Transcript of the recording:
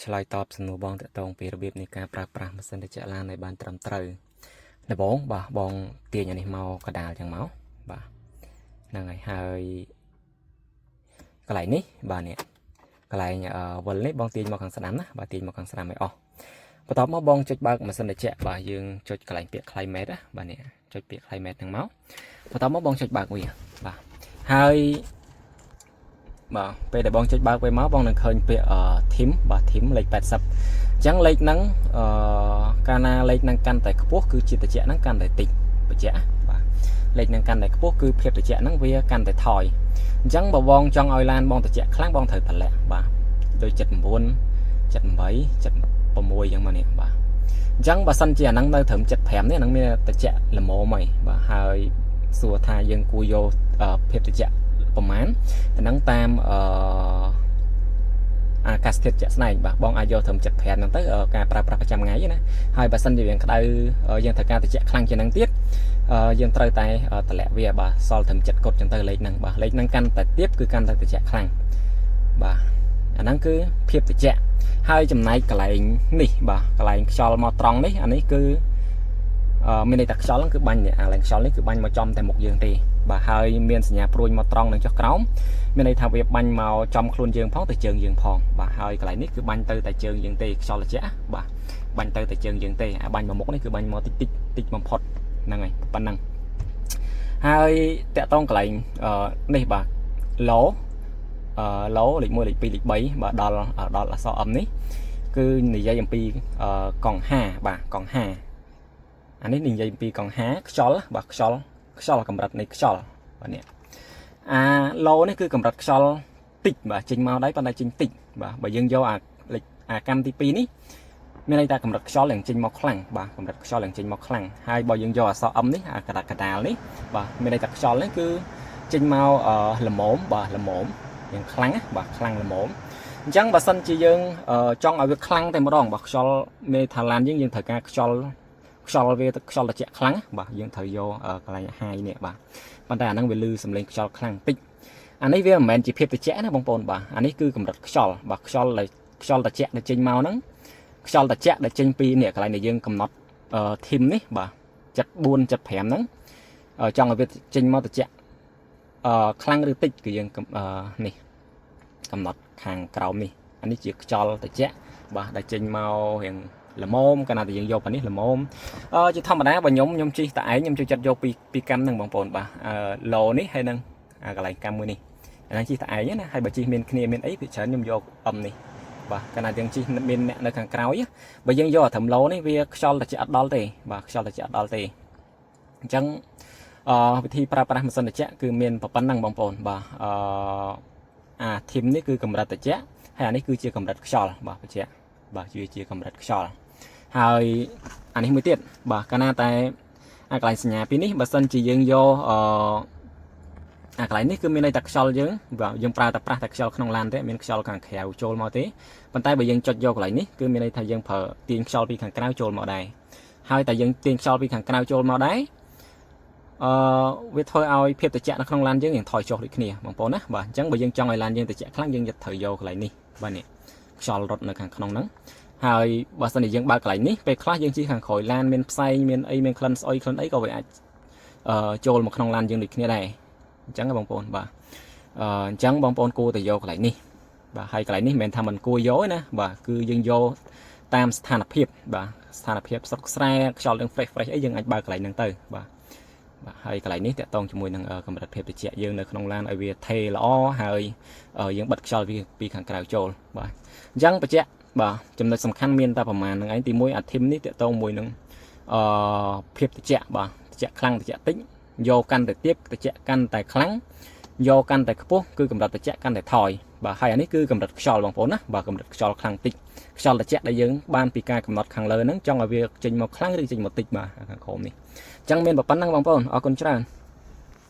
ឆ្លើយតបសំណួរបងតាក់ទងពីរបៀបនៃការប្រើប្រាស់ម៉ាស៊ីនត្រជាក់ឡានឲ្យបានត្រឹមត្រូវដំបូងបាទបងទាញអានេះមកកដាលចឹងមកបាទហ្នឹងហើយហើយកន្លែងនេះបាទនេះកន្លែងវិលនេះបងទាញមកខាងស្ដាំណាបាទទាញមកខាងស្ដាំឲ្យអស់បន្ទាប់មកបងចុចបើកម៉ាស៊ីនត្រជាក់បាទយើងចុចកន្លែងពាក្យ climate ណាបាទនេះចុចពាក្យ climate ហ្នឹងមកបន្ទាប់មកបងចុចបើកវាបាទហើយបាទពេលដែលបងចុចបើកវាមកបងនឹងឃើញពាក្យ temp បាទ temp លេខ80អញ្ចឹងលេខហ្នឹងអឺកាលណាលេខហ្នឹងកាន់តែខ្ពស់គឺជាត្រជាក់ហ្នឹងកាន់តែតិចបញ្ជាក់បាទលេខហ្នឹងកាន់តែខ្ពស់គឺភាពត្រជាក់ហ្នឹងវាកាន់តែថយអញ្ចឹងបើបងចង់ឲ្យឡានបងត្រជាក់ខ្លាំងបងត្រូវតម្លាក់បាទដូច79 78 76អញ្ចឹងមកនេះបាទអញ្ចឹងបើសិនជាអាហ្នឹងនៅត្រឹម75នេះអាហ្នឹងមានត្រជាក់ល្មមហើយបាទហើយសួរថាយើងគួរយកភាពត្រជាក់ប្រមាណអាហ្នឹងតាមអឺអាកាសធាតុជាក់ស្ដែងបាទបងអាចយកត្រឹម75ហ្នឹងទៅការប្រើប្រាស់ប្រចាំថ្ងៃណាហើយបើសិនជាវាក្តៅយើងត្រូវការត្រជាក់ខ្លាំងជាងហ្នឹងទៀតយើងត្រូវតែតម្លាក់វាបាទសល់ត្រឹម7កុដចឹងទៅលេខហ្នឹងបាទលេខហ្នឹងកាន់តែទាបគឺកាន់តែត្រជាក់ខ្លាំងបាទអាហ្នឹងគឺភាពត្រជាក់ហើយចំណែកកន្លែងនេះបាទកន្លែងខ្យល់មកត្រង់នេះអានេះគឺអឺមានន័យថាខ្យល់ហ្នឹងគឺបាញ់អាកន្លែងខ្យល់នេះគឺបាញ់មកចំតែមុខយើងទេបាទហើយមានសញ្ញាព្រួយមកត្រង់នឹងចុះក្រោមមានន័យថាវាបាញ់មកចំខ្លួនយើងផងទៅជើងយើងផងបាទហើយកន្លែងនេះគឺបាញ់ទៅតែជើងយើងទេខ្យល់ត្រជាក់បាទបាញ់ទៅតែជើងយើងទេអាបាញ់មកមុខនេះគឺបាញ់មកតិចតិចតិចបំផុតហ្នឹងហើយប៉ុណ្ណឹងហើយតាក់តងកន្លែងនេះបាទ low អឺ low លេខ1លេខ2លេខ3បាទដល់ដល់អក្សរ M នេះគឺនិយាយអំពីកង់5បាទកង់5អានេះនិយាយអំពីកង់5ខ្យល់បាទខ្យល់ខ្យល់កម្រិតនៃខ្យល់បាទនេះអា low នេះគឺកម្រិតខ្យល់តិចបាទចេញមកដែរប៉ុន្តែចេញតិចបាទបើយើងយកអាលេខអាកម្មទី2នេះមានន័យថាកម្រិតខ្យល់ឡើងចេញមកខ្លាំងបាទកម្រិតខ្យល់ឡើងចេញមកខ្លាំងហើយបើយើងយកអក្សរ M នេះអាកដាកដាលនេះបាទមានន័យថាខ្យល់នេះគឺចេញមកល្មមបាទល្មមយ៉ាងខ្លាំងណាបាទខ្លាំងល្មមអញ្ចឹងបើសិនជាយើងចង់ឲ្យវាខ្លាំងតែម្ដងបាទខ្យល់មេថាឡានយើងយើងត្រូវការខ្យល់ខ្យល់វាខ្យល់ត្រជាក់ខ្លាំងបាទយើងត្រូវយកកន្លែង high នេះបាទប៉ុន្តែអាហ្នឹងវាលឺសំឡេងខ្យល់ខ្លាំងតិចអានេះវាមិនមែនជាភាពត្រជាក់ណាបងប្អូនបាទអានេះគឺកម្រិតខ្យល់បាទខ្យល់ដែលខ្យល់ត្រជាក់ដែលចេញមកហ្នឹងខ្យល់ត្រជាក់ដែលចេញពីនេះកន្លែងដែលយើងកំណត់ temp នេះបាទ74 75ហ្នឹងចង់ឲ្យវាចេញមកត្រជាក់អឺខ្លាំងឬតិចគឺយើងនេះកំណត់ខាងក្រោមនេះអានេះជាខ្យល់ត្រជាក់បាទដែលចេញមករៀងល្មមកាលណាតែយើងយកអានេះល្មមអឺជាធម្មតាបើខ្ញុំខ្ញុំជិះតែឯងខ្ញុំចូលចិត្តយកពីពីកម្មហ្នឹងបងប្អូនបាទអឺ low នេះហើយនឹងអាកន្លែងកម្មមួយនេះអាហ្នឹងជិះតែឯងណាហើយបើជិះមានគ្នាមានអីពីច្រើនខ្ញុំយក M នេះបាទកាលណាយើងជិះមានអ្នកនៅខាងក្រោយបើយើងយកអាត្រឹម low នេះវាខ្យល់ត្រជាក់អត់ដល់ទេបាទខ្យល់ត្រជាក់អត់ដល់ទេអញ្ចឹងអឺវិធីប្រើប្រាស់ម៉ាស៊ីនត្រជាក់គឺមានប៉ុណ្ណឹងបងប្អូនបាទអឺអា temp នេះគឺកម្រិតត្រជាក់ហើយអានេះគឺជាកម្រិតខ្យល់បាទត្រជាក់បាទវាជាកម្រិតខ្យល់ហើយអានេះមួយទៀតបាទកាលណាតែអាកន្លែងសញ្ញាពីនេះបើសិនជាយើងយកអឺអាកន្លែងនេះគឺមានន័យថាខ្យល់យើងបាទយើងប្រើតែប្រាស់តែខ្យល់ក្នុងឡានទេមានខ្យល់ខាងក្រៅចូលមកទេប៉ុន្តែបើយើងចុចយកកន្លែងនេះគឺមានន័យថាយើងប្រើទាញខ្យល់ពីខាងក្រៅចូលមកដែរហើយតែយើងទាញខ្យល់ពីខាងក្រៅចូលមកដែរអឺវាធ្វើឲ្យភាពត្រជាក់នៅក្នុងឡានយើងនឹងថយចុះដូចគ្នាបងប្អូនណាបាទអញ្ចឹងបើយើងចង់ឲ្យឡានយើងត្រជាក់ខ្លាំងយើងត្រូវយកកន្លែងនេះបាទនេះខ្យល់រត់នៅខាងក្នុងហ្នឹងហើយបើសិនជាយើងបើកកន្លែងនេះពេលខ្លះយើងជិះខាងក្រោយឡានមានផ្សែងមានអីមានក្លិនស្អុយក្លិនអីក៏វាអាចអឺចូលមកក្នុងឡានយើងដូចគ្នាដែរអញ្ចឹងបងប្អូនបាទអឺអញ្ចឹងបងប្អូនគួរតែយកកន្លែងនេះបាទហើយកន្លែងនេះមិនមែនថាมันគួរយកទេណាបាទគឺយើងយកតាមស្ថានភាពបាទស្ថានភាពស្រុកស្រែខ្យល់នឹង fresh fresh អីយើងអាចបើកកន្លែងហ្នឹងទៅបាទបាទហើយកន្លែងនេះតាក់ទងជាមួយនឹងកម្រិតភាពត្រជាក់យើងនៅក្នុងឡានឲ្យវាថេល្អហើយយើងបិទខ្យល់វាពីខាងក្រៅចូលបាទអញ្ចឹងបញ្ជាក់បាទចំណុចសំខាន់មានតែប្រមាណហ្នឹងឯងទី1អា temp នេះតាក់ទងមួយនឹងអឺភាពត្រជាក់បាទត្រជាក់ខ្លាំងត្រជាក់តិចយកកាន់តែទាបត្រជាក់កាន់តែខ្លាំងយកកាន់តែខ្ពស់គឺកម្រិតត្រជាក់កាន់តែថយបាទហើយអានេះគឺកម្រិតខ្យល់បងប្អូនណាបាទកម្រិតខ្យល់ខ្លាំងតិចខ្យល់ត្រជាក់ដែលយើងបានពីការកំណត់ខាងលើហ្នឹងចង់ឲ្យវាចេញមកខ្លាំងឬចេញមកតិចបាទខាងក្រោមនេះអញ្ចឹងមានប៉ុណ្ណឹងបងប្អូនអរគុណច្រើន។